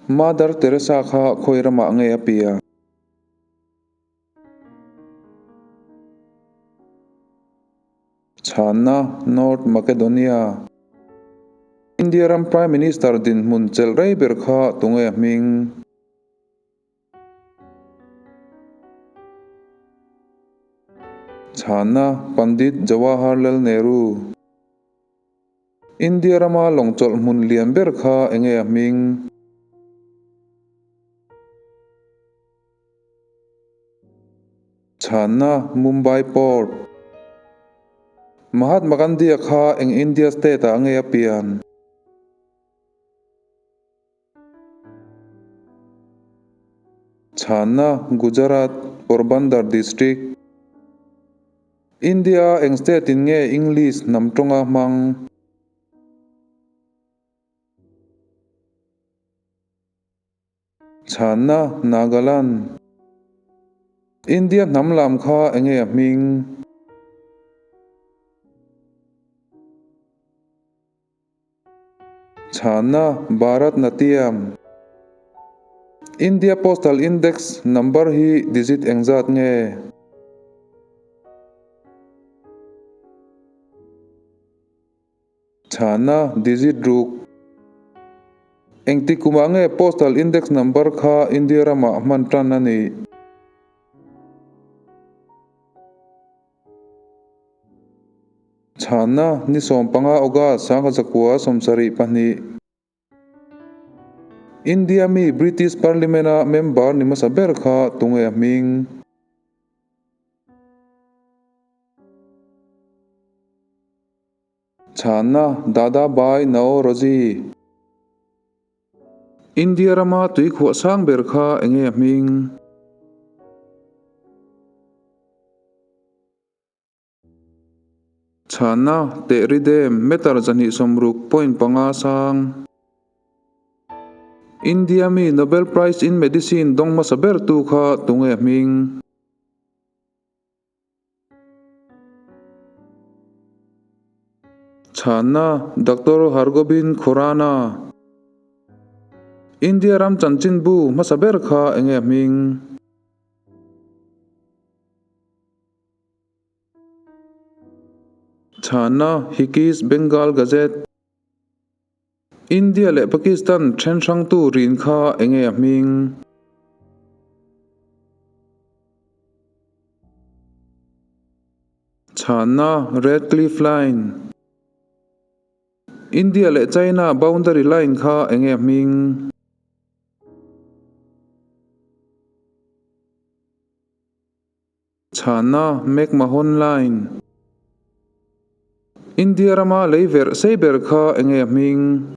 Mother Teresa kha khawi ramah nge a pian? Chhanna, North Macedonia. India ram Prime Minister dinhmun chelh rei ber kha tunge a hming? Chhanna, Pandit Jawaharlal Nehru. India rama lawng chawlh hmun lian ber kha enge a hming? Chhanna, Mumbai Port. Mahatma Gandhi-a kha eng India state-ah nge a pian? Chhanna, Gujarat, Porbandar District. India-a eng state-in nge English hnam tawnga hmang? Chhanna, Nagaland. India hnam lam kha enge a hming? Chhanna, Bharat Natyam. India Postal Index number hi digit engzat nge? Chhanna, Digit ruk. Engti kumah nge Postal Index number kha India ramah hman tan a nih? Chhanna, Ni 15 August 1972 India mi British Parliament-a member ni hmasa ber kha tunge a hming? Chhanna, Dada Bhai Naoroji. India rama tuikhuah sang ber kha enge a hming? Chhanna, Tehri Dam, meter 260.5 sang. India mi Nobel Prize in Medicine dawng hmasa ber tu kha tunge a hming? Chhanna, Doctor Hargobind Khorana. India ram chanchinbu hmasa ber kha enge a hming? Chhanna, Hickies Bengal Gazette. India leh Pakistan then hrangtu rin kha enge a hming? Chhanna, Radcliffe Line. India leh China boundary line kha enge a hming? Chhanna, McMahon Line. India rama lei verh sei ber kha enge a hming?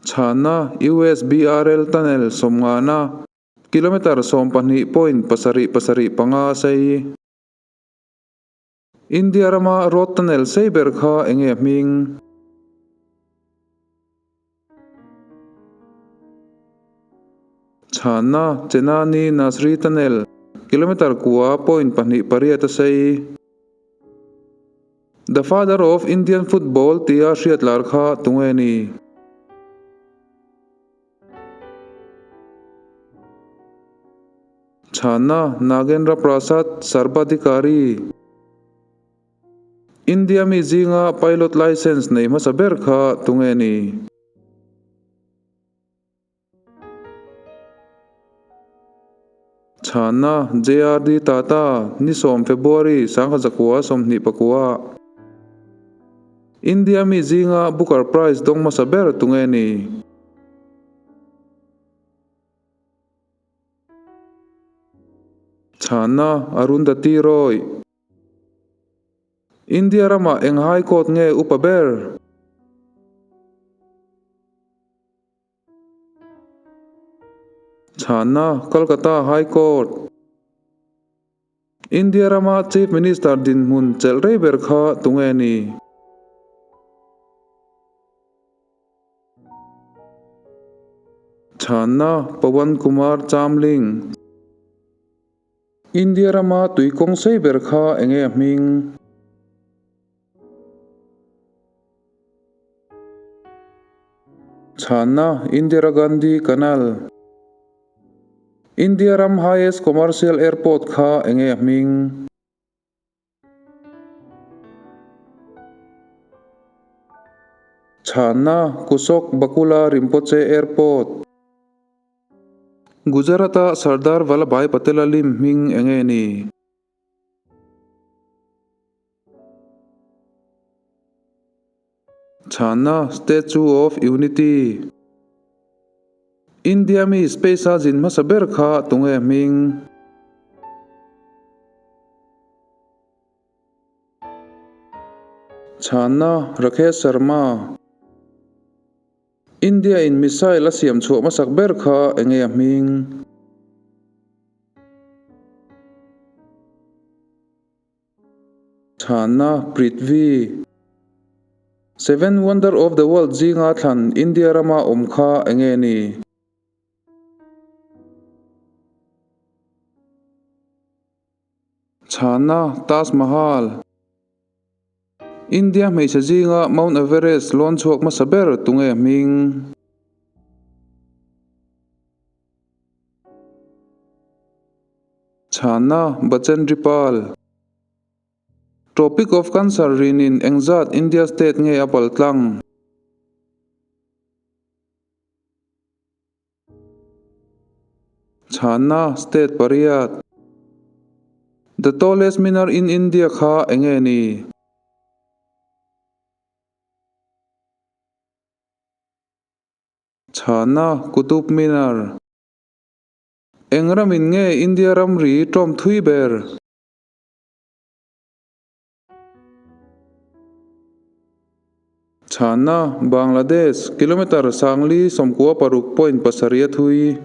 Chhanna, USBRL Tunnel sawmngana, kilometre 12.775 sei. India rama road tunnel sei ber kha enge a hming? Chhanna, Chenani Nasri Tunnel, kilometre 9.28 a sei. The father of Indian football tia hriat lar kha tunge ni? Chhanna, Nagendra Prasad Sarbadhikari. India mi zinga pilot license nei hmasa ber kha tunge ni? Chhanna, JRD Tata, ni 10 February 1929. India mi zinga Booker Prize dawng hmasa ber tunge ni? Chhanna, Arundhati Roy. India rama eng High Court nge upa ber? Chhanna, Calcutta High Court. India rama Chief Minister dinhmun chelh rei ber kha tunge ni? Chhanna, Pawan Kumar Chamling. India rama tuikawng sei ber kha enge a hming? Chhanna, Indira Gandhi Canal. India ram highest commercial airport kha enge a hming? Chhanna, Kushok Bakula Rinpoche Airport. Gujarat-a Sardar Vallabhbhai Patel-a lim hming enge ni? Chhanna, Statue of Unity. India mi space-a zin hmasa ber kha tunge hming? Chhanna, Rakesh Sharma. India in missile a siam chhuah hmasak ber kha enge a hming? Chhanna, Prithvi. Seven Wonder of the World zinga thlan India rama awm kha enge ni? Chhanna, Taj Mahal. India hmeichhe zinga Mount Everest lawn chhuak hmasa ber tunge hming? Chhanna, Bachendri Pal. Tropic of Cancer rinin engzat India state nge a pal tlang? Chhanna, State pariat. The tallest minar in India kha enge ni? Chhanna, Qutub Minar. Eng ramin nge India ramri ṭawm thui ber? Chhanna, Bangladesh, kilometre sangli 96.7 a thui.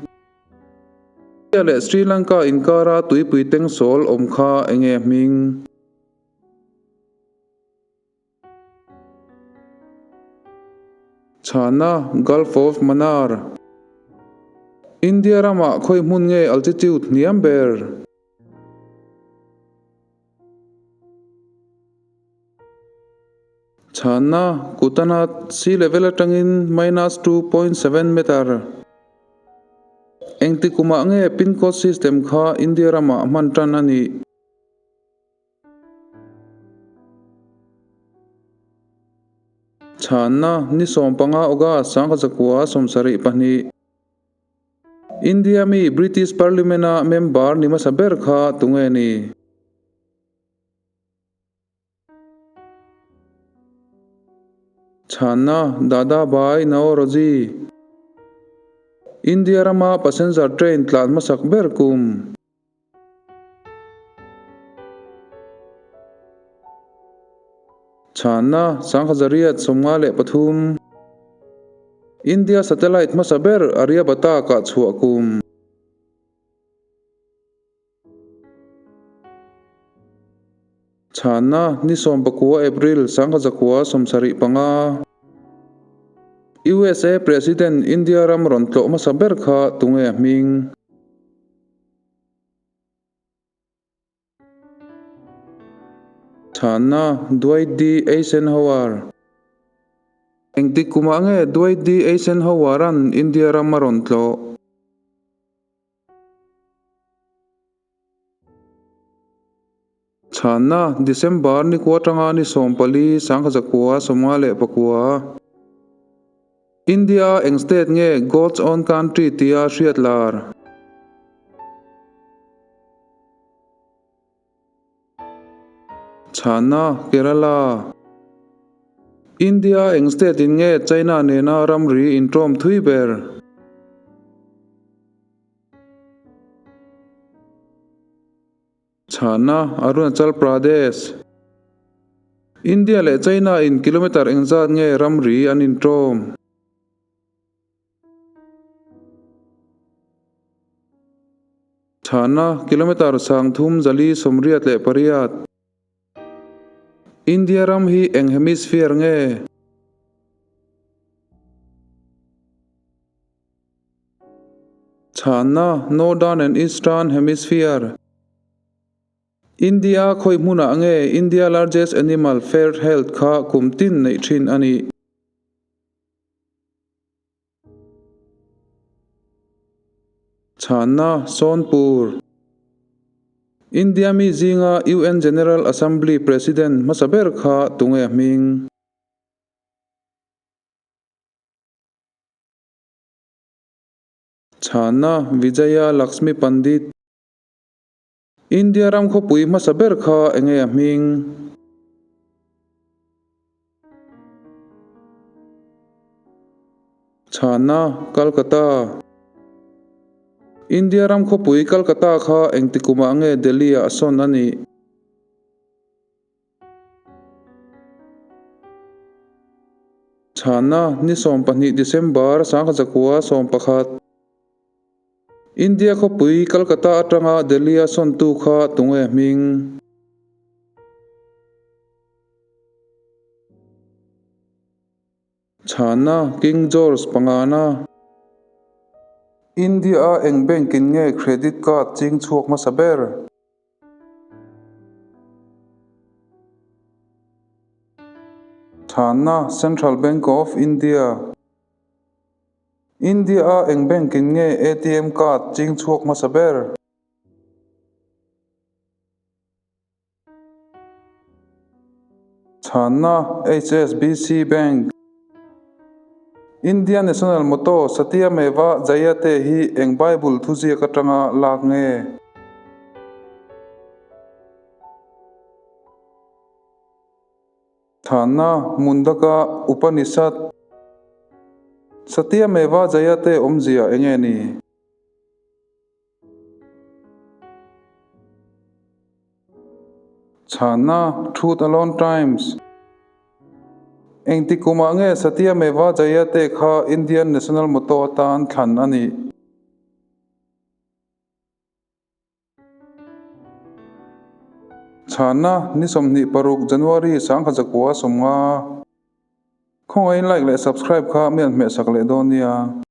India leh Sri Lanka inkara tuipui tengsawl awm kha enge hming? Chhana, Gulf of Mannar. India ramah khawi hmun nge altitude hniam ber? Chhana, Kuttanad, sea level atangin minus 2.7 meter. Engti kumah nge pin code system kha India ramah hman tan a nih? Chhanna, Ni 15 August 1972. India mi British Parliament-a member ni hmasa ber kha tunge ni? Chhanna, Dadabhai Naoroji. India rama passenger train tlan hmasak ber kum. Chhanna, 1953. India satellite hmasa ber Aryabhata kah chhuah kum. Chhanna, Ni 19 April 1975. USA President India ram rawn tlawh hmasa ber kha tunge a hming? Chhanna, Dwight D. Eisenhower. Engtik kumah nge Dwight D. Eisenhower-a'n India ram a rawn tlawh? Chhanna, December ni kua atanga ni 14, 1954. India eng state nge God's own country tia hriat lar? Chhanna, Kerala. India eng state in nge China nena ramri intawm thui ber? Chhanna, Arunachal Pradesh. India leh China in kilometre engzat nge ramri an intawm? Chhanna, Kilometre 3488. India ram hi eng hemisphere nge? Chhanna, Northern and Eastern Hemisphere. India khawi hmunah nge India Largest Animal Fair Health kha kum tin neih thin a nih? Chhanna, Sonpur. India mi zinga UN General Assembly President hmasa ber kha tunge a hming? Chhanna, Vijaya Lakshmi Pandit. India ram khawpui hmasa ber kha enge a hming? Chhanna, Calcutta. India ram khawpui Calcutta kha engti kumah nge Delhi-ah a sawn a nih? Chhanna, Ni 12 December 1911. India khawpui Calcutta atanga Delhi-a sawntu kha tunge hming? Chhanna, King George pangana. India-a eng bank-in nge credit card ching chhuak hmasa ber? Chhanna, Central Bank of India. India-a eng bank-in nge ATM card ching chhuak hmasa ber? Chhanna, HSBC Bank. India National Motto Satya Meva Jayate hi eng Bible thuziak atanga lak nge? Chhanna, Mundaka Upanishad. Satya Meva Jayate awmzia enge ni? Chhanna, Truth Alone Times. Engti kumah nge Satya Meva Jayate kha Indian National Motto atan thlan a nih? Chhanna, Ni 26 January 1950. Khawngaihin like leh subscribe kha mi an hmehsak leh dawn nia.